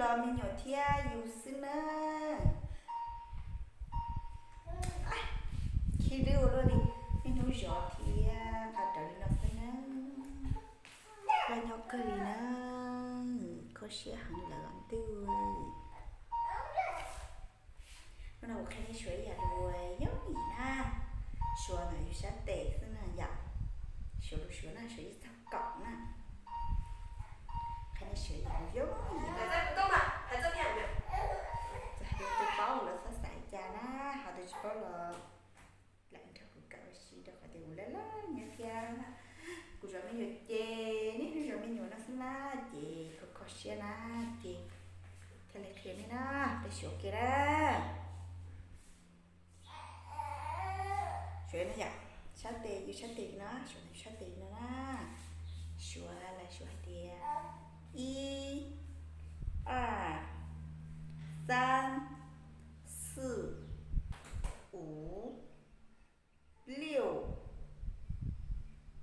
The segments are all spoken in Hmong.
Zov me nyuam thiab yus xwb na. Khi lwb ua luaj li, niaj hnub zov thiab nqa rawv li no xwb na. Laj nyob kawg li na, kho siab heev lawm ntuj. Hnub no kuv qhia nej suav ib yam lus yooj yim na, suav ntawm yus sab tes xwb na yom. Suav lus suav na, suav ib txog kaum na. Qhia nej suav ib yam lus yooj yim na. Txawm hais tias tus paub lawv txhob xav cas na, ho tus tsis paub los lam nrog kuv kawm ua si rau qhov tias kuv laj laj nyob thiab. Kuv zov me nyuam ces niaj hnub zov me nyuam no xwb na, ces kho kho siab na, ces thiaj li qhia nej na, peb suav ke na. Suav no yom, sab tes, yus sab tes no, suav no, yus sab tes no na. Suav lawv suav hais tias ib, ar, xab, xwj, uv, liuj,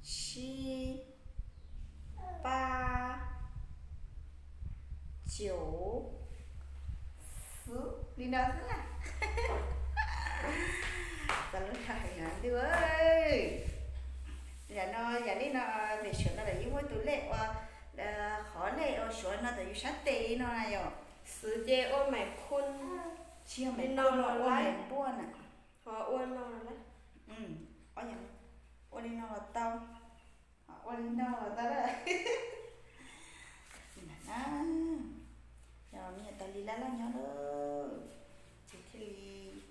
tshib, pab, caum, xwb li no xwb na. Xav lub hais ntuj, yam no, yam li no, pem suav no lawv yeej muaj tus lej ua, qhov lej ua suav no ntawm yus sab tes li no na yom. Xwb ces ua meem khu, tsis yog meem khu, ua meem npuaj na. Ua li no los tau, ua li no los tau lawm. Yog me nyuam tau li laj laj nyob lawm, ces thiaj li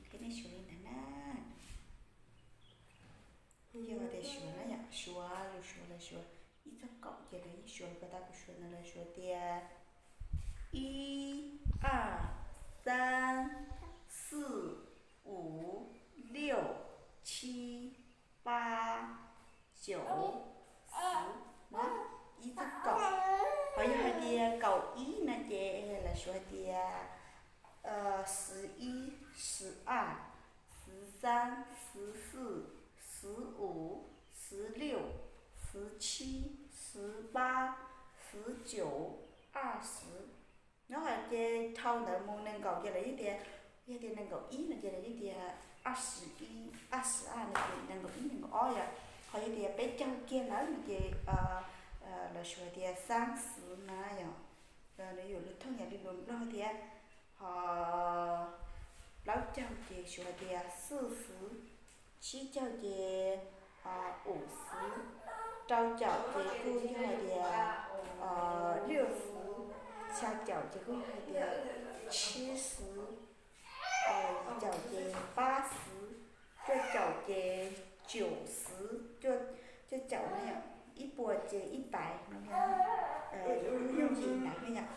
qhia nej suav li ntawd na. Yog tias suav na yom, suav lus suav lawv suav ib txog kaum ces lawv yeej suav ko taw, kuv suav ntawd lawv suav tias ib, ar, xab, xwj, uv, liuj, tshib, pab, caum, xwb na, ib txog kaum. Ho yog hais tias kaum ib no ces lawv suav hais tias 十一, 十二, 十三, 十四, 十五, 十六, 十七, 十八, 十九, 二十. Nyob hais ces dhau ntawd mus nees nkaum ces lawv yeej tias, yog tias nees nkaum ib no ces lawv yeej tias 二十一, 二十二 no ces nees nkaum ib, nees nkaum ob yom. Ho yog tias peb caug kiag lawm no ces lawv suav tias 三十 na yom. Nws yuav lus thooj yam li lus Nplog thiab. Ho plaub caug ces suav tias 四十, tsib caug ces 五十, rau caum ces kuj yog hais tias 六十, xya caum ces kuj yog hais tias 七十, yim caum ces 八十, cuaj caum ces 九十, cuaj caum na yom, ib puas ces 一百 no, kuj yooj yim ntawd na yom.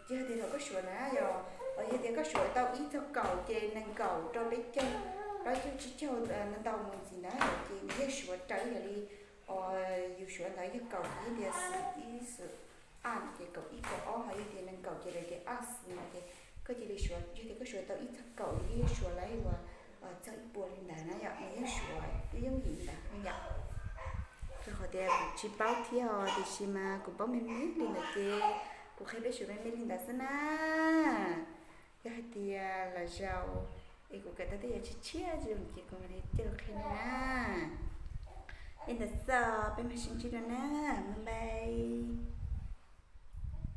Ces yog tias thaum koj suav na yom, yog tias koj suav tau ib txog kaum ces nees nkaum rau peb caug, plaub caug tsib caug ntau mus ntxiv na ces nws yeej suav raws yam li yus suav ntawd, yog kaum ces tias 十一, 十二 no ces kaum ib, kaum ob, ho yog tias nees nkaum ces lawv tias 二十 no ces koj cia li suav, yog tias koj suav tau ib txog kaum nws yeej suav lawv uas txog ib puas li ntawd na yom, nws yeej suav yooj yim ntawd yom. Rau qhov tias kuv tsis paub thiab os, tiam sis mas kuv paub me me li ntawd ces kuv qhia peb suav me me li ntawd xwb na. Yog hais tias lwm zaus es kuv kawm tau tej yam tshiab tshiab zoo ces kuv mam li coj los qhia nej na. Li ntawd xwb, peb mam sib ntsib dua na.